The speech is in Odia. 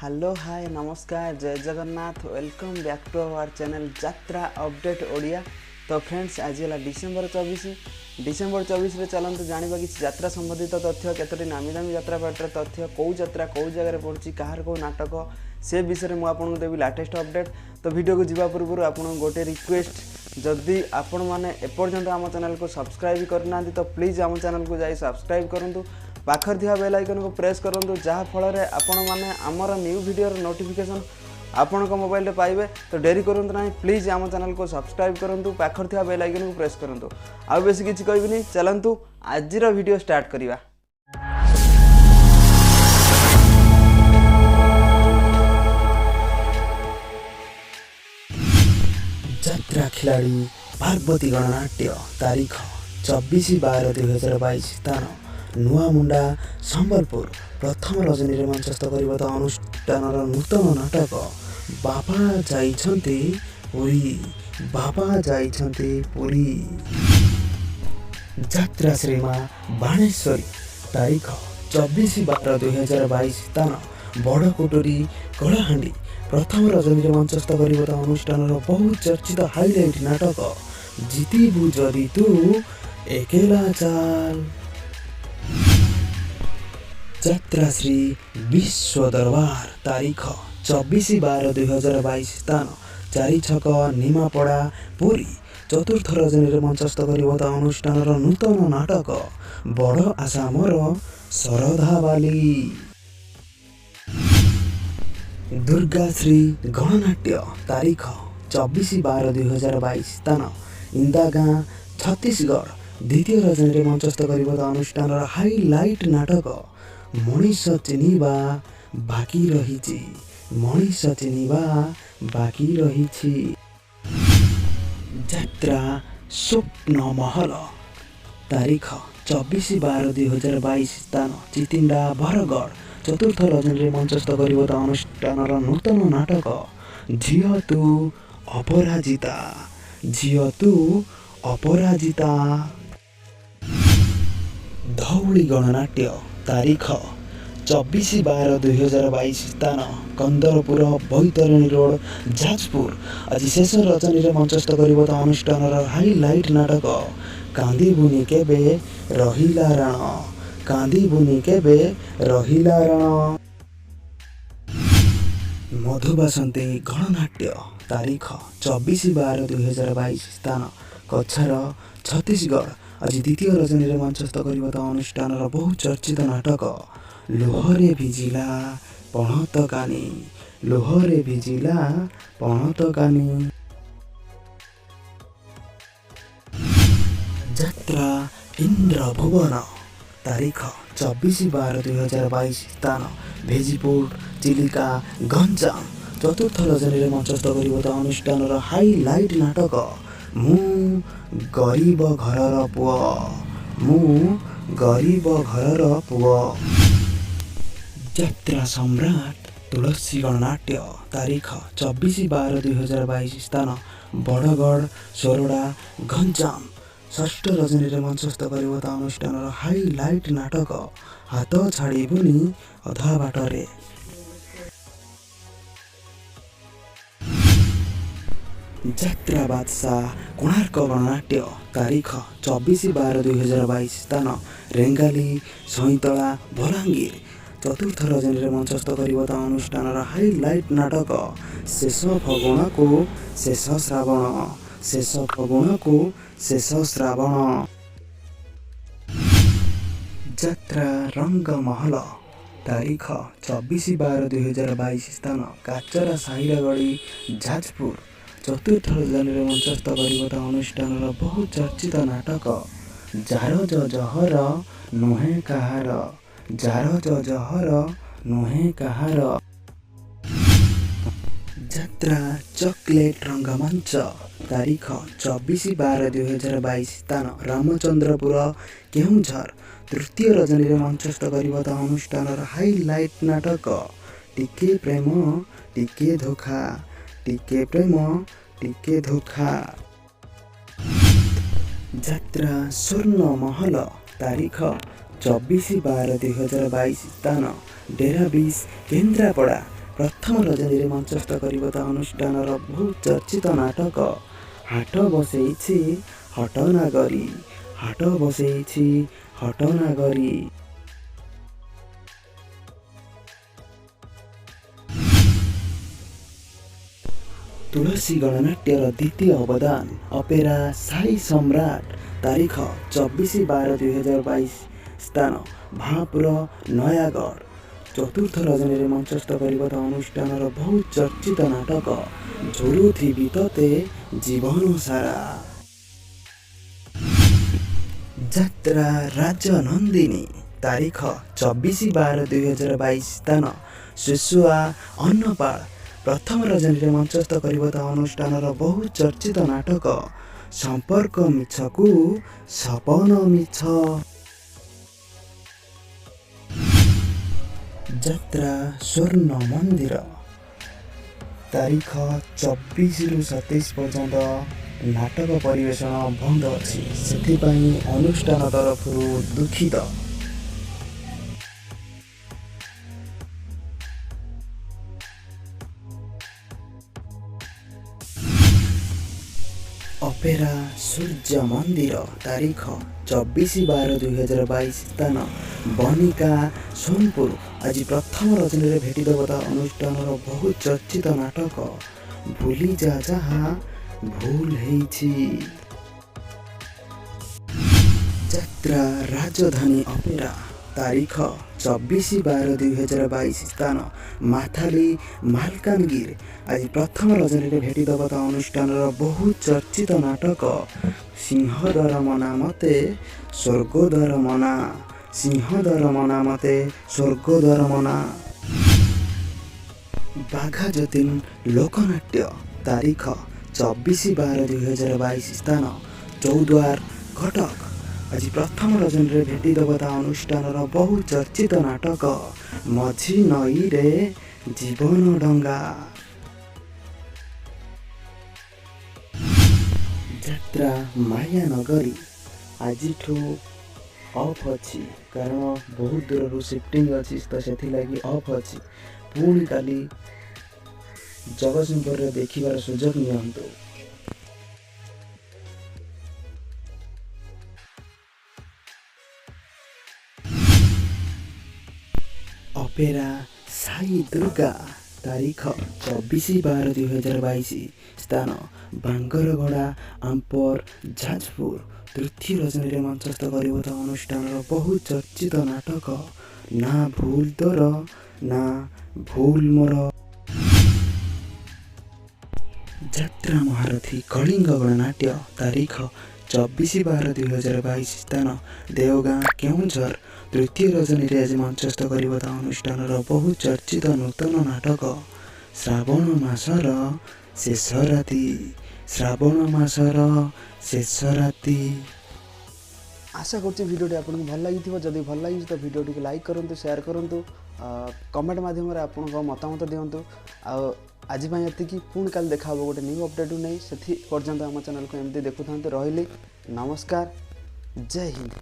ହ୍ୟାଲୋ, ହାଏ, ନମସ୍କାର, Jai Jagannath. Welcome back to our channel Jatra update Odia. ତ ଫ୍ରେଣ୍ଡସ୍, ଆଜି ହେଲା ଡିସେମ୍ବର 24। ଡିସେମ୍ବର 24ରେ ଚାଲନ୍ତୁ ଜାଣିବା କିଛି ଯାତ୍ରା ସମ୍ବନ୍ଧିତ ତଥ୍ୟ, କେତୋଟି ନାମୀ ଦାମୀ ଯାତ୍ରା ପାର୍ଟିର ତଥ୍ୟ, କେଉଁ ଯାତ୍ରା କେଉଁ ଜାଗାରେ ପଡ଼ୁଛି, କାହାର କେଉଁ ନାଟକ, ସେ ବିଷୟରେ ମୁଁ ଆପଣଙ୍କୁ ଦେବି ଲାଟେଷ୍ଟ ଅପଡ଼େଟ୍। ତ ଭିଡ଼ିଓକୁ ଯିବା ପୂର୍ବରୁ ଆପଣଙ୍କୁ ଗୋଟେ ରିକ୍ୱେଷ୍ଟ, ଯଦି ଆପଣମାନେ ଏପର୍ଯ୍ୟନ୍ତ ଆମ ଚ୍ୟାନେଲକୁ ସବସ୍କ୍ରାଇବ୍ କରିନାହାନ୍ତି, ତ ପ୍ଲିଜ୍ ଆମ ଚ୍ୟାନେଲକୁ ଯାଇ ସବସ୍କ୍ରାଇବ୍ କରନ୍ତୁ, ପାଖରେ ଥିବା ବେଲ୍ ଆଇକନ୍କୁ ପ୍ରେସ୍ କରନ୍ତୁ, ଯାହାଫଳରେ ଆପଣମାନେ ଆମର ନ୍ୟୁ ଭିଡ଼ିଓର ନୋଟିଫିକେସନ୍ ଆପଣଙ୍କ ମୋବାଇଲରେ ପାଇବେ। ତ ଡେରି କରନ୍ତୁ ନାହିଁ, ପ୍ଲିଜ୍ ଆମ ଚ୍ୟାନେଲକୁ ସବସ୍କ୍ରାଇବ୍ କରନ୍ତୁ, ପାଖରେ ଥିବା ବେଲ୍ ଆଇକନ୍କୁ ପ୍ରେସ୍ କରନ୍ତୁ। ଆଉ ବେଶୀ କିଛି କହିବିନି, ଚାଲନ୍ତୁ ଆଜିର ଭିଡ଼ିଓ ଷ୍ଟାର୍ଟ କରିବା। ଯାତ୍ରା ଖିଲାଡ଼ି ପାର୍ବତୀ ଗଣନାଟ୍ୟ, ତାରିଖ 24/12/2022, ସ୍ଥାନ ନୂଆମୁଣ୍ଡା, ସମ୍ବଲପୁର। ପ୍ରଥମ ରଜନୀରେ ମଞ୍ଚସ୍ଥ କରିବ ତ ଅନୁଷ୍ଠାନର ନୂତନ ନାଟକ ବାବା ଯାଇଛନ୍ତି ପୁରୀ, ବାବା ଯାଇଛନ୍ତି ପୁରୀ। ଯାତ୍ରା ଶ୍ରୀମା ବାଣେଶ୍ୱରୀ, ତାରିଖ 24/12/2022, ସ୍ଥାନ ବଡ଼କୁଟୁରୀ, କଳାହାଣ୍ଡି। ପ୍ରଥମ ରଜନୀରେ ମଞ୍ଚସ୍ଥ କରିବ ତ ଅନୁଷ୍ଠାନର ବହୁ ଚର୍ଚ୍ଚିତ ହାଇଲାଇଟ୍ ନାଟକ ଜିତିବୁ ଯଦି ତୁ ଏକେଲା ଚାଲ। ଯାତ୍ରା ଶ୍ରୀ ବିଶ୍ୱ ଦରବାର, ତାରିଖ 24/12/2022, ସ୍ଥାନ ଚାରିଛକ, ନିମାପଡ଼ା, ପୁରୀ। ଚତୁର୍ଥ ରଜନୀରେ ମଞ୍ଚସ୍ଥ କରିବ ତା ଅନୁଷ୍ଠାନର ନୂତନ ନାଟକ ବଡ଼ ଆଶା ମୋର ଶରଧାବାଲି। ଦୁର୍ଗାଶ୍ରୀ ଗଣନାଟ୍ୟ, ତାରିଖ 24/12/2022, ସ୍ଥାନ ଇନ୍ଦାଗାଁ, ଛତିଶଗଡ଼। ଦ୍ୱିତୀୟ ରଜନୀରେ ମଞ୍ଚସ୍ଥ କରିବ ତା ଅନୁଷ୍ଠାନର ହାଇଲାଇଟ୍ ନାଟକ ମଣିଷ ଚିହ୍ନିବା ବାକି ରହିଛି, ମଣିଷ ଚିହ୍ନିବା ବାକି ରହିଛି। ଯାତ୍ରା ସ୍ୱପ୍ନ ମହଲ, ତାରିଖ 24/12/2022, ସ୍ଥାନ ଚିତିଣ୍ଡା, ବରଗଡ଼। ଚତୁର୍ଥ ରଜନୀରେ ମଞ୍ଚସ୍ଥ କରିବ ତା ଅନୁଷ୍ଠାନର ନୂତନ ନାଟକ ଝିଅ ତୁ ଅପରାଜିତା, ଝିଅ ତୁ ଅପରାଜିତା। ଧଉଳି ଗଣନାଟ୍ୟ, ତାରିଖ 24/12/2022, ସ୍ଥାନ କନ୍ଦରପୁର, ବୈତରଣୀ ରୋଡ଼, ଯାଜପୁର। ଆଜି ଶେଷ ରଜନୀରେ ମଞ୍ଚସ୍ଥ କରିବ ତା ଅନୁଷ୍ଠାନର ହାଇଲାଇଟ୍ ନାଟକ କାନ୍ଦିବୁନି କେବେ ରହିଲା ରାଣ, କାନ୍ଦିବୁନି କେବେ ରହିଲା ରାଣ। ମଧୁବାସନ୍ତୀ ଗଣନାଟ୍ୟ, ତାରିଖ 24/12/2022, ସ୍ଥାନ କଛାର, ଛତିଶଗଡ଼। ଆଜି ଦ୍ୱିତୀୟ ରଜନୀରେ ମଞ୍ଚସ୍ଥ କରିବ ତା ଅନୁଷ୍ଠାନର ବହୁ ଚର୍ଚ୍ଚିତ ନାଟକ ଲୁହରେ ଭିଜିଲା ପଣତ କାନି, ଲୁହରେ ଭିଜିଲା ପଣତ କାନି। ଯାତ୍ରା ଇନ୍ଦ୍ରଭୁବନ, ତାରିଖ 24/12/2022, ସ୍ଥାନ ଭେଜିପୁର, ଚିଲିକା, ଗଞ୍ଜାମ। ଚତୁର୍ଥ ରଜନୀରେ ମଞ୍ଚସ୍ଥ କରିବ ତା ଅନୁଷ୍ଠାନର ହାଇଲାଇଟ୍ ନାଟକ ମୁଁ ଗରିବ ଘରର ପୁଅ, ମୁଁ ଗରିବ ଘରର ପୁଅ। ଯାତ୍ରା ସମ୍ରାଟ ତୁଳସୀ ଗଣନାଟ୍ୟ, ତାରିଖ 24/12/2022, ସ୍ଥାନ ବଡ଼ଗଡ଼, ସୋରଡ଼ା, ଗଞ୍ଜାମ। ଷଷ୍ଠ ରଜନୀରେ ମଞ୍ଚସ୍ଥ କରିବ ତା ଅନୁଷ୍ଠାନର ହାଇଲାଇଟ୍ ନାଟକ ହାତ ଛାଡ଼ିବୁନି ଅଧା ବାଟରେ। ଯାତ୍ରା ବାଦଶାହ କୋଣାର୍କ ଗଣନାଟ୍ୟ, ତାରିଖ 24/12/2022, ସ୍ଥାନ ରେଙ୍ଗାଲି, ସଇଁତଳା, ବଲାଙ୍ଗୀର। ଚତୁର୍ଥ ରଜନୀରେ ମଞ୍ଚସ୍ଥ କରିବ ତା ଅନୁଷ୍ଠାନର ହାଇଲାଇଟ୍ ନାଟକ ଶେଷ ଫଗୁଣକୁ ଶେଷ ଶ୍ରାବଣ, ଶେଷ ଫଗୁଣକୁ ଶେଷ ଶ୍ରାବଣ। ଯାତ୍ରା ରଙ୍ଗମହଲ, ତାରିଖ 24/12/2022, ସ୍ଥାନ କାଚରା ସାହିରାଗଡ଼ି, ଯାଜପୁର। ଚତୁର୍ଥ ରଜନୀରେ ମଞ୍ଚସ୍ଥ କରିବ ତା ଅନୁଷ୍ଠାନର ବହୁ ଚର୍ଚ୍ଚିତ ନାଟକ ଜାରଜ ଜହର ନୁହେଁ କାହାର, ଜାରଜ ଜହର ନୁହେଁ କାହାର। ଯାତ୍ରା ଚକୋଲେଟ୍ ରଙ୍ଗମଞ୍ଚ, ତାରିଖ 24/12/2022, ସ୍ଥାନ ରାମଚନ୍ଦ୍ରପୁର, କେଉଁଝର। ତୃତୀୟ ରଜନୀରେ ମଞ୍ଚସ୍ଥ କରିବ ତା ଅନୁଷ୍ଠାନର ହାଇଲାଇଟ୍ ନାଟକ ଟିକେ ପ୍ରେମ ଟିକେ ଧୋକା, ଟିକେ ପ୍ରେମ ଟିକେ ଧୋକା। ଯାତ୍ରା ସ୍ୱର୍ଣ୍ଣ ମହଲ, ତାରିଖ 24/12/2022, ସ୍ଥାନ ଡେରାବିଶ, କେନ୍ଦ୍ରାପଡ଼ା। ପ୍ରଥମ ରଜନୀରେ ମଞ୍ଚସ୍ଥ କରିବ ତା ଅନୁଷ୍ଠାନର ବହୁ ଚର୍ଚ୍ଚିତ ନାଟକ ହାଟ ବସେଇଛି ହଟନାଗରୀ। ହାଟ ବସେଇଛି ହଟନାଗରୀ। ତୁଳସୀ ଗଣନାଟ୍ୟର ଦ୍ୱିତୀୟ ଅବଦାନ ଅପେରା ସାଇ ସମ୍ରାଟ, ତାରିଖ 24/12/2022, ସ୍ଥାନ ଭାପୁର, ନୟାଗଡ଼। ଚତୁର୍ଥ ରଜନୀରେ ମଞ୍ଚସ୍ଥ କରିବ ତା ଅନୁଷ୍ଠାନର ବହୁ ଚର୍ଚ୍ଚିତ ନାଟକ ଝୁରୁଥିବି ତତେ ଜୀବନ ସାରା। ଯାତ୍ରା ରାଜନନ୍ଦିନୀ, ତାରିଖ 24/12/2022, ସ୍ଥାନ ଶୁଶୁଆ, ଅନ୍ନପାଳ। ପ୍ରଥମ ରଜନୀରେ ମଞ୍ଚସ୍ଥ କରିବ ତା ଅନୁଷ୍ଠାନର ବହୁ ଚର୍ଚ୍ଚିତ ନାଟକ ସମ୍ପର୍କ ମିଛକୁ ସପନ ମିଛ। ଯାତ୍ରା ସ୍ୱର୍ଣ୍ଣ ମନ୍ଦିର, ତାରିଖ 24ରୁ 27 ପର୍ଯ୍ୟନ୍ତ ନାଟକ ପରିବେଷଣ ବନ୍ଦ ଅଛି, ସେଥିପାଇଁ ଅନୁଷ୍ଠାନ ତରଫରୁ ଦୁଃଖିତ। ଅପେରା ସୂର୍ଯ୍ୟ ମନ୍ଦିର, ତାରିଖ 24/12/2022, ସ୍ଥାନ ବନିକା, ସୋନପୁର। ଆଜି ପ୍ରଥମ ରଜନୀରେ ଭେଟିଦେବ ତା ଅନୁଷ୍ଠାନର ବହୁ ଚର୍ଚ୍ଚିତ ନାଟକ ଭୁଲି ଯା ଯାହା ଭୁଲ ହେଇଛି। ଯାତ୍ରା ରାଜଧାନୀ ଅପେରା, ତାରିଖ 24/12/2022, ସ୍ଥାନ ମାଥାଲି, ମାଲକାନଗିରି। ଆଜି ପ୍ରଥମ ରଜନୀରେ ଭେଟିଦେବ ତା ଅନୁଷ୍ଠାନର ବହୁ ଚର୍ଚ୍ଚିତ ନାଟକ ସିଂହଦ୍ୱାର ମନା ମତେ ସ୍ୱର୍ଗଦ୍ୱାର ମନା। ସିଂହଦ୍ୱାର ମନା ମତେ ସ୍ୱର୍ଗଦ୍ୱାର ମନା। ବାଘା ଯତୀନ ଲୋକନାଟ୍ୟ, ତାରିଖ 24/12/2022, ସ୍ଥାନ ଚୌଦ୍ୱାର, କଟକ। ଆଜି ପ୍ରଥମ ରଜନୀରେ ଭେଟିଦେବ ତା ଅନୁଷ୍ଠାନର ବହୁ ଚର୍ଚ୍ଚିତ ନାଟକ ମଝି ନଈରେ ଜୀବନ ଡଙ୍ଗା। ଯାତ୍ରା ମାୟାନଗରୀ ଆଜିଠୁ ଅଫ୍ ଅଛି, କାରଣ ବହୁତ ଦୂରରୁ ସିଫ୍ଟିଂ ଅଛି ତ ସେଥିଲାଗି ଅଫ୍ ଅଛି। ପୁଣି କାଲି ଜଗତସିଂହପୁରରେ ଦେଖିବାର ସୁଯୋଗ ନିଅନ୍ତୁ। ଅପେରା ସାଇ ଦୁର୍ଗା, ତାରିଖ 24/12/2022, ସ୍ଥାନ ବାଙ୍ଗରଗଡ଼ା, ଆମ୍ପର, ଯାଜପୁର। ତୃତୀୟ ରଜନୀରେ ମଞ୍ଚସ୍ଥ କରିବ ତା ଅନୁଷ୍ଠାନର ବହୁ ଚର୍ଚ୍ଚିତ ନାଟକ ନା ଭୁଲ ତୋର ନା ଭୁଲ ମୋର। ଯାତ୍ରା ମହାରଥୀ କଳିଙ୍ଗ ଗଣନାଟ୍ୟ, ତାରିଖ 24/12/2022, ସ୍ଥାନ ଦେଓଗାଁ, କେଉଁଝର। ତୃତୀୟ ରଜନୀରେ ଆଜି ମଞ୍ଚସ୍ଥ କରିବ ତା ଅନୁଷ୍ଠାନର ବହୁ ଚର୍ଚ୍ଚିତ ନୂତନ ନାଟକ ଶ୍ରାବଣ ମାସର ଶେଷ ରାତି। ଶ୍ରାବଣ ମାସର ଶେଷ ରାତି। ଆଶା କରୁଛି ଭିଡ଼ିଓଟି ଆପଣଙ୍କୁ ଭଲ ଲାଗିଥିବ। ଯଦି ଭଲ ଲାଗିଛି ତ ଭିଡ଼ିଓଟିକୁ ଲାଇକ୍ କରନ୍ତୁ, ସେୟାର କରନ୍ତୁ, କମେଣ୍ଟ ମାଧ୍ୟମରେ ଆପଣଙ୍କ ମତାମତ ଦିଅନ୍ତୁ। ଆଉ ଆଜି ପାଇଁ ଏତିକି, ପୁଣି କାଲି ଦେଖା ହେବ ଗୋଟେ ନ୍ୟୁ ଅପଡ଼େଟ୍ ନେଇ। ସେଥି ପର୍ଯ୍ୟନ୍ତ ଆମ ଚ୍ୟାନେଲକୁ ଏମିତି ଦେଖୁଥାନ୍ତୁ। ରହିଲି, ନମସ୍କାର, ଜୟ ହିନ୍ଦ।